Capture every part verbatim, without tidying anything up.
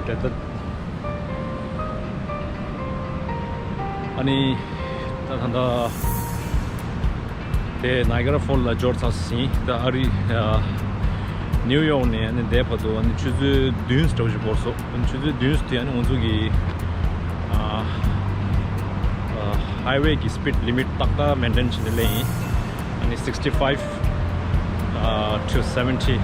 དེ་ལྟ། ཨ་ནི་ད་ད་ད་དེ་ནའི་ག་ར་ཕོལ་ལ་འབྱོར་ཚར་ཟིན། ད་ཨ་རི་ཨ་ནིའུ་ཡོག་ནས་ཨ་ནི་འདས་བར་དུ་ཨ་ནི་ཆུ་ཚོད་བདུན་ཙམ་ཞིག་འགོར་སོང་། ཨ་ནི་ཆུ་ཚོད་བདུན་དེ་ཨ་ནི་ང་ཚོ་གི་ཨ་ཨ་ཧའི་ཝེ་གི་སི་པིཌ་ལི་མིཊ་ཏག་ཏག་མེན་ཊེན་བྱས་ནས་སླེབས་ཡིན། ཨ་ནི་སིག་སི་ཊི་ཕའིབ་ཨ་ཊུ་སེ་ཝེན་ཊི་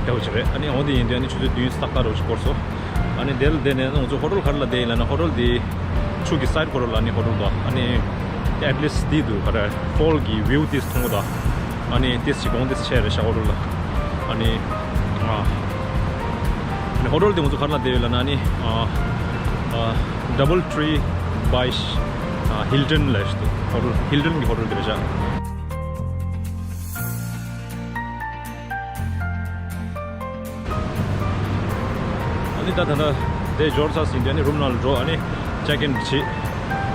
དེ་འདྲ་ཅིག་རེད། ཨ་ནི་འོ་དེ་ཡིན་དུས་ཨ་ནི་ཆུ་ཚོད་བདུན་ཙམ་ཏག་ཏག་འདྲ་ཅིག་འགོར་སོང་། ཨ་ནི་དེ་ལ་བསྡད་ནས་ང་ཚོ་ཧོ་ཊེལ་ག་རེ་ལ་བསྡད་ཡིན་ལབ་ན། ཧོ་ཊེལ་དེ་ཆུ་གི་སའིཌ་ཁོ་རང་ལ་ཨ་ནི་ཧོ་ཊེལ་དང་། ཨ་ནི་ཨེཊ་ལིསཊ་དེ་འདུག་ག་རེ་ཕོལ་གི་བིའུ་དེ་མཐོང་གི་དང་། ཨ་ནི་དེ་ཅིག་གོང་དེ་ཆེ་རེད་ཤག་ཧོ་ཊེལ་ལ། ཨ་ནི་ཨ་ཨ་ནི་ཧོ་ཊེལ་དེ་ང་ཚོ་ག་རེ་ལ་བསྡད་ཡོད་ལབ་ན། ཨ་ནི་ཨ་ཨ་ཌབ་བལ་ཊི་རི་བའི་ཨ་ཧིལ་ཊོན་ལབ་ཞིག་འདུག་ཧོ་ཊེལ། ཧིལ་ཊོན་གི་ཧོ་ཊེལ་དེ་རེད་ཤག་ཨ་ནི་ད་ད་ལྟ་དེ་འབྱོར་ཚར་ཟིན་དུས་ཨ་ནི་རུམ་ནང་ལ་འགྲོ། ཨ་ནི་ཅེག་ཨིན་བྱེད།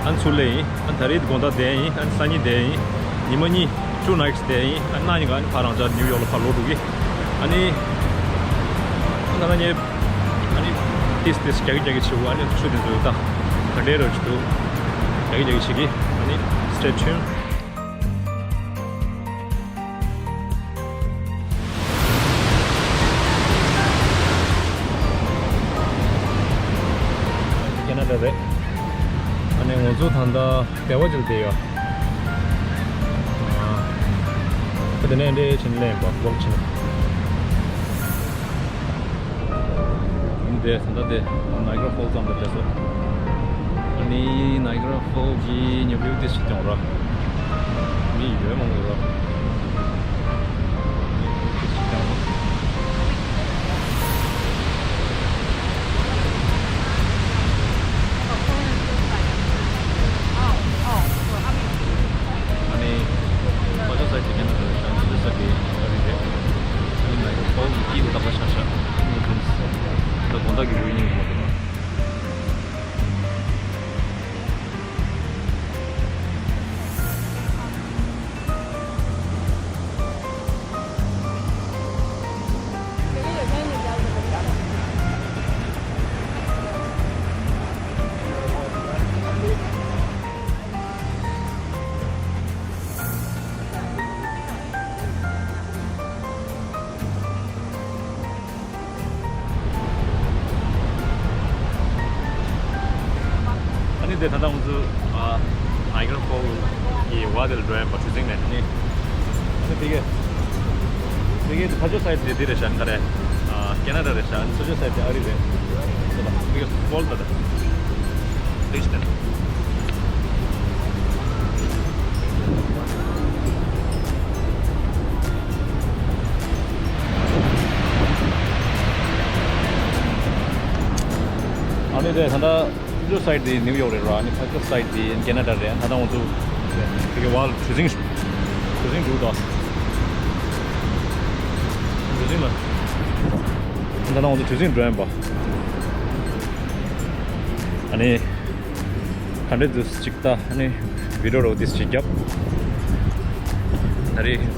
ཨ་ནི་ཚུར་སླེབས་ཡིན། ཨ་ནི་ད་རེས་དགོང་དག་བསྡད་ཡིན། ཨ་ནི་སང་ཉིན་བསྡད་ཡིན། ཉི་མ་གཉིས་two nights བསྡད་ཡིན། ཨ་ནི་གནངས་ཉིན་ཀ་ཨ་ནི་ཕར་རང་ཅག་ནིའུ་ཡོག་ལ་ཕར་ལོག་འགྲོ་གི། ཨ་ནི་ཨ་ནི་ད་ལྟ་ངས་ཨ་ནི་ཏིས་ཏིས་རྒྱག་གི་རྒྱག་གི་བྱེད་དགོས། ཨ་ནི་ཆུ་དེ་ཚོ་ད་ག་འདྲས་རོ་ཅིག་འདུག་རྒྱག་གི་རྒྱག་གི་བྱེད་ཀྱི། ཨ་ནི་stay tuned། ཁེ་ན་ཌ་རེད། ཨ་ནི་ང་ཚོ་ད་ལྟ་སྡེ་བ་ཅིག་ལ་བསྡད་ཡོད། ཨ་དེ་ནས་འདྲས་ཕྱིན་ལེན་པ་ཝོག་ཕྱིན། འདི་ད་ལྟ་དེ་ནའི་ག་ར་ཕོལ་ཙམ་དུ་སླེབས་སོང་། ཨ་ནི་ནའི་ག་ར་ཕོལ་གྱི་ཉོ་བིའུ་དེ་ཞིག་ཀྱང་ར། མི་ཡོད་མང་པོ་ར། ཉོ་བིའུ་དེ་ཞིག་ཀྱང་ར། ཨ་ནི་ཕ་ཇོ་སའིཌ་དེ་ཁེ་ན་ཌ་རེད་ཤག་ཕ་ཇོ་སའིཌ་དེ་ཨ་རི་རེད། ཨ་ནི་ནའི་ག་ར་ཕོལ་གྱི་དཀྱིལ་དུ་ཏག་ཏག་ཆགས་ཤག་ད་དགོང་དག་གི་བིའུ་ཡིན་གྱི་མ་འདུག་ཨ་ནི་དེ་ད་ལྟ་ང་ཚོ་ཨ་ནའི་ག་ར་ཕོལ་གྱི་བར་དེ་ལ་འགྲོ་ཡིན་པ། གྲུ་གཟིངས་ནས། ཨ་ནི་ཨ་ནི་དེ་གས་དེ་གས་ཕ་ཇོ་སའིཌ་དེ་འདི་རེད་ཤག་ཨ་ནི་ག་རེ་ཨ་ཁེ་ན་ཌ་རེད་ཤག་ཨ་ནི་ཚུར་ཕྱོགས་སའིཌ་དེ་ཨ་རི་རེད། ད་ལྟ་དེ་གས་ཕོལ་ད་ལྟ་དེ་ཞིག་དེ། ཨ་ནི་དེ་ད་ལྟ་ཕ་ཇོ་སའིཌ་དེ་ནིའུ་ཡོག་རེད་ར། ཨ་ནི་ཕ་ཇོ་སའིཌ་དེ་ཁེ་ན་ཌ་རེད། ད་ལྟ་ང་ཚོ་དེ་གའི་བར་གྲུ་གཟིངས་གྲུ་གཟིངས་འགྲོ་དང་། གྲུ་གཟིངས་ལ་ད་ལྟ་ང་ཚོ་གྲུ་གཟིངས་འགྲོ་ཡིན་པ། ཨ་ནི་ག་འདྲས་འདུག་ཅིག་ལྟ། ཨ་ནི་བི་ཌིའོ་རོགས་ཏོག་ཙམ་ཅིག་རྒྱབ། ད་རེས་ཧིན་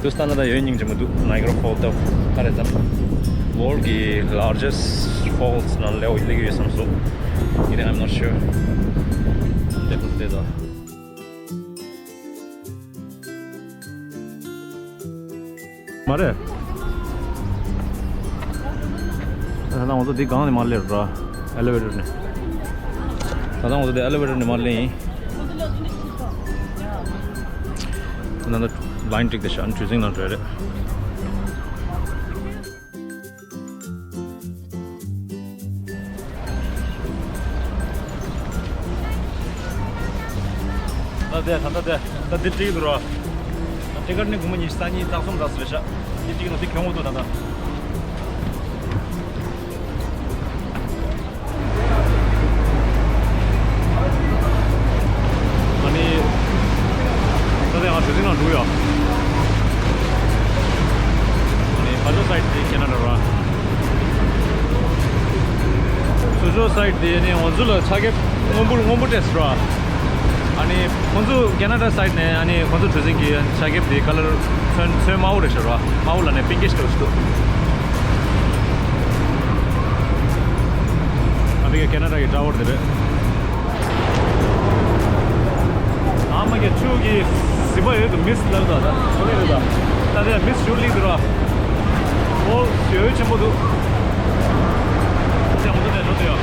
དུ་སི་ཏན་ལ་ད་ཡོད་སྙིང་རྗེ་མི་འདུག་ནའི་ག་ར་ཕོལ་ད་ག་རེ་ཙམ་ཝོལཌ་གི་ལར་ཇེ་སི་ཊི་ཕོལ་ནང་སླེབས་སླེབས་ཀྱི་ཡོད་བསམ་སོང་། ཡིན་ནའི་I'm not sure. འདི་ཁོ་ཚོ་བལྟས་དང་། མ་རེད། ད་ལྟ་ང་ཚོ་འདི་སྒང་ནས་མར་སླེབས་ར། ཨེ་ལི་ཝེ་ཊར་ནས། ད་ལྟ་ང་ཚོ་འདི་ཨེ་ལི་ཝེ་ཊར་ནས་མར་སླེབས་ཡིན། ད་ལྟ་ལའིན་འགྲིག་བསྡད་ཤག་ཨ་ནི་གྲུ་གཟིངས་ནང་འགྲོ་ཡ་རེད། ད་དེ་ད་ལྟ་དེ་ད་འདི་འགྲིག་འདུག་ར། ཊི་ཀེ་ཊི་ནི་སྒོར་མོ་ཉི་ཤུ་རྩ་གཉིས་རྩ་གསུམ་རག་ཟེར་ཤག་འདི་འགྲིག་འདུག་འདི་གྱོང་འོ་འདུག་ད་ལྟ། ཨ་ནི་ད་ལྟ་ང་གྲུ་གཟིངས་ནང་འགྲོ་ཡ། ཨ་ནི་ཕ་ཇོ་སའིཌ་དེ་ཁེ་ན་ཌ་ར། ཚུར་ཕྱོགས་སའིཌ་དེ་ནི་ང་ཚོ་ལ་ཆ་རྐྱེན་སྔོན་པོ་སྔོན་པོ་སྤྲད་སོང་ར། ཨ་ནི་ཁོང་ཚོ་ཁེ་ན་ཌ་སའིཌ་ནས་ཨ་ནི་ཁོང་ཚོ་གྲུ་གཟིངས་ཀྱི་ཆ་རྐྱེན་དེ་ཁ་ལར་ཚོན་ཚོན་དམར་པོ་རེད་ཤག་ར། དམར་པོ་ལབ་ནས་པིང་ཀིཤ་འདྲ་བོ་ཞིག་འདུག་ཁེ་ན་ཌ་གི་ཊ་ཝར་དེ་རེད། ཨ་མ་གི་ཆུ་གི་ཟིན་པ་ཡོད་དུ་མིས་ལབ་ད་ད་ཆུ་ལི་རེད་ད། ད་དེ་མིས་ཞུ་ལི་དུ་ར། ཨོ་ཞོ་ཆེན་པོ་འདུག་ཆེན་པོ་འདུག་ནས་འགྲོ་དུ་ཡོད།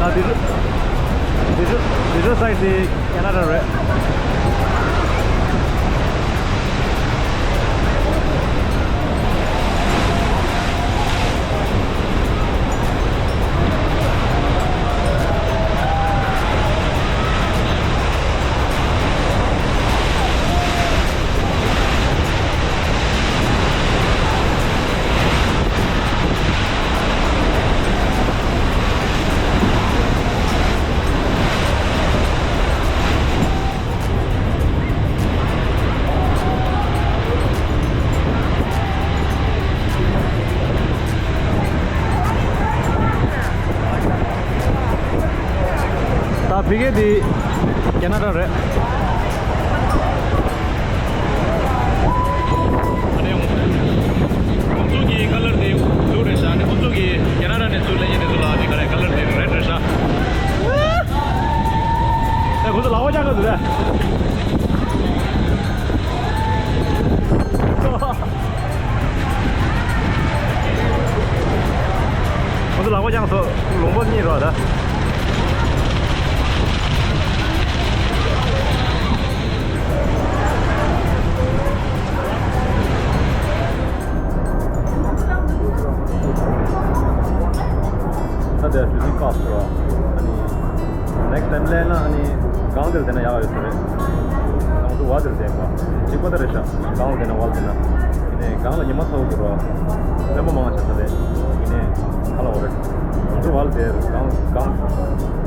ད་འདི་ཚོ་འདི་ཚོ་འདི་ཚོ་སའི་ཌི་དེ་ཁེ་ན་ཌ་རེད། ད་ཕི་གེ་འདི་ཁེ་ན་ཌ་རེད། ཨ་ནི་ཁོང་ཚོ་གི་ཁ་ལར་དེ་བླུག་རེད་ཤག་ཨ་ནི་ཁོང་ཚོ་གི་ཁེ་ན་ཌ་ནས་ཚུར་སླེབས་མཁན་དེ་ཚོ་ལ་ཨ་ནི་ག་རེ་ཁ་ལར་དེ་རེད་རེད་ཤག་ཨ་ཁོང་ཚོ་ལག་པ་བརྐྱངས་ག་འདུག་རེད། ཁོང་ཚོ་ལག་པ་བརྐྱངས་སོང་། ལུང་པ་གཉིས་རོ་ད། ད་དེ་དུས་ཚོད་བཀག་སོང་། ཨ་ནི་ནེགསི་ཊའིམ་སླེབས་ན་ཨ་ནི་སྒང་དེར་བསྡད་ན་ཡག་ཡོད་ས་རེད། ང་ཚོ་བ་དེར་བསྡད་པ་གཅིག་པ་ད་རེད་ཤག་སྒང་ལ་བསྡད་ན་བ་ལ་བསྡད་ན། ཡིན་ནའི་སྒང་ལ་ཉི་མ་ཚ་བོ་འདུག་རོ། སྨན་པ་མང་ཆགས་ས་རེད། ཡིན་ནའི་ཧ་ལ་བ་རེད། ང་ཚོ་བ་ལ་བསྡད་སྒང་སྒང་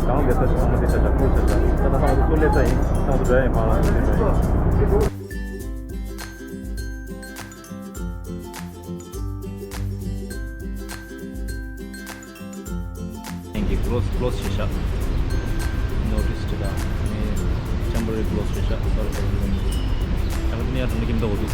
སྒང་བསྡད་ས་ཚང་མ་དེ་ཆ་ཆ་ཁུལ་ཆ་ཆ། ད་ད་ང་ཚོ་ཚུར་སླེབས་ས་ཡིན། ད་ང་ཚོ་འགྲོ་ཡ་ཡིན། ཕ་ལ་འགྲོ་ཡ་ཡིན། ངེད་ཀྱིས་ཀློ་སི་ཀློ་སི་བྱས་ཤག་ནོ་ཊིས་བྱེད་དང་ངས་ཊེམ་པོ་ར་རི་ཀློ་སི་བྱས་ཤག་སོ་རི་སོ་རི། ད་ག་ནས་ཡང་དྲན་གྱི་མི་འདུག་འོ་འདུག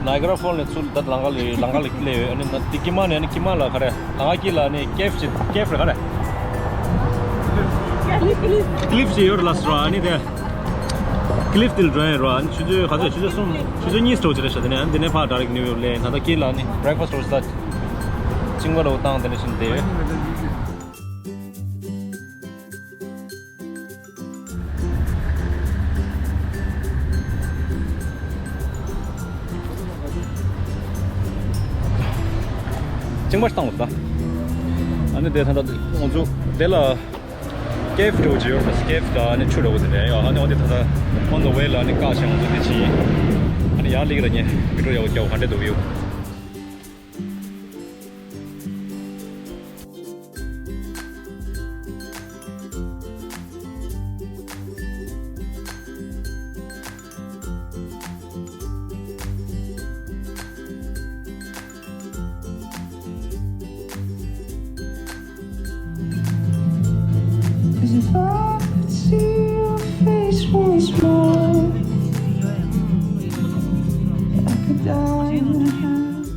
Niagara Falls ནས་ཚུར་ད་ལམ་ཁ་ལ་ལམ་ཁ་ལ་སླེབས་ཡོད། ཨ་ནི་ད་དེ་དཀྱིལ་མ་ནས་ཨ་ནི་དཀྱིལ་མ་ལ་ག་རེ་ལམ་ཁ་དཀྱིལ་ལ་ཨ་ནི་ཀེབ་ཅིག་ཀེབ་རེད་ག་རེ། ཀི་ལིབ་ཅིག་ཡོད་རེད་ལབ་སོང་། ཨ་ནི་དེ་ཀི་ལིབ་དེ་ལ་འགྲོ་ཡ་རེད། ཨ་ནི་ཆུ་ཚོད་ག་ཚོད། ཆུ་ཚོད་གསུམ། ཆུ་ཚོད་གཉིས་འགྲོ་གི་རེད་ཤག་དེ་ནས་ཨ་ནི་དེ་ནས་ཕར་ཌའི་རེག་ནིའུ་ཡོག་སླེབས། ད་ལྟ་དཀྱིལ་ལ་ཨ་ནི་བྷི་རེག་ཕ་སི་འགྲོ་ས་ཅིང་པ་རོ་བཏང་། དེ་ནས་ཕྱིན་བསྡད་ཡོད། ཅིང་པ་བཏང་འོང་ད། ཨ་ནི་དེ་ད་ལྟ་ང་ཚོ་དེ་ལ་ཀེབ་འདྲ་བོ་ཅིག་ཡོད་རེད། ཀེབ་དང་ཨ་ནི་ཆུ་འདྲ་བོ་དེ་འདྲ་ཡོད། ཨ་ནི་འོ་དེ་ད་ལྟ་on the way ལ་ཨ་ནི་བཀག་བྱས་ང་ཚོ་དེ་ཕྱིན། ཨ་ནི་ཡར་སླེབས་ཀྱི་རེད། ངས་བི་ཌི་ཡོ་ཡག་པོ་རྒྱག་ག་འདྲ་འདུག་ཡོད། If I could see your face once more, I could die in a hand.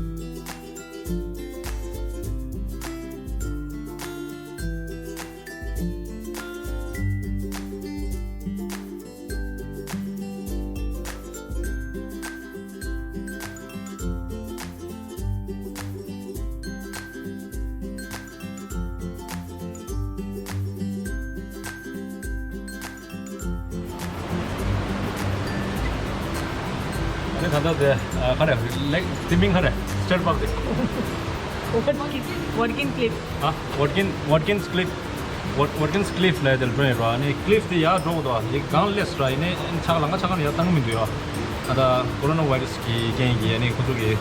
ཨ་ནི་ད་ལྟ་དེ་ག་རེ་ལེགས་དེ་མིང་ག་རེ། སི་ཊེཊ་པཱག་དེ། Watkins Cliff། ཨ། Watkins Watkins Cliff། Wat- Watkins Cliff ལབ་དེ་ལ་འགྲོ་ཡིན་ར། ཨ་ནི་ཀི་ལིབ་དེ་ཡར་འགྲོ་དགོས་འདུག་ཡིག་སྒང་སླེབས་ར། ཡིན་ནའི་ཕྱག་ལམ་ཁ་ཕྱག་ཁ་ནས་ཡར་བཏང་གི་མི་འདུག་ཡ། ད་ལྟ་ཀོ་རོ་ན་བྷའི་ར་སི་གི་རྐྱེན་གྱིས་ཨ་ནི་ཁོ་ཚོ་གིས་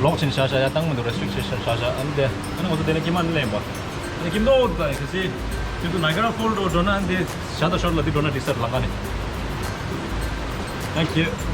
ལོག་བྱས་ནས་བཞག་བཞག་ཡར་བཏང་མི་འདུག་རེ་སི་ཊི་རིག་ཤན་བཞག་བཞག་ཨ་ནི་དེ་ཨ་ནི་ང་ཚོ་དེ་ནས་དཀྱིལ་མ་ནས་སླེབས་པ། ཨ་ནི་ཁྱིམ་ཐོག་ད་གལ་སྲིད་ཁྱེད་ཚོ་ནའི་ག་ར་ཕོལ་འགྲོ་འགྲོ་ན་ཨ་ནི་དེ་བྱ་དང་ཤོར་ལ་དེ་འགྲོ་ན་འགྲིག་ས་རེད་ལམ་ཁ་ནས། Thank you.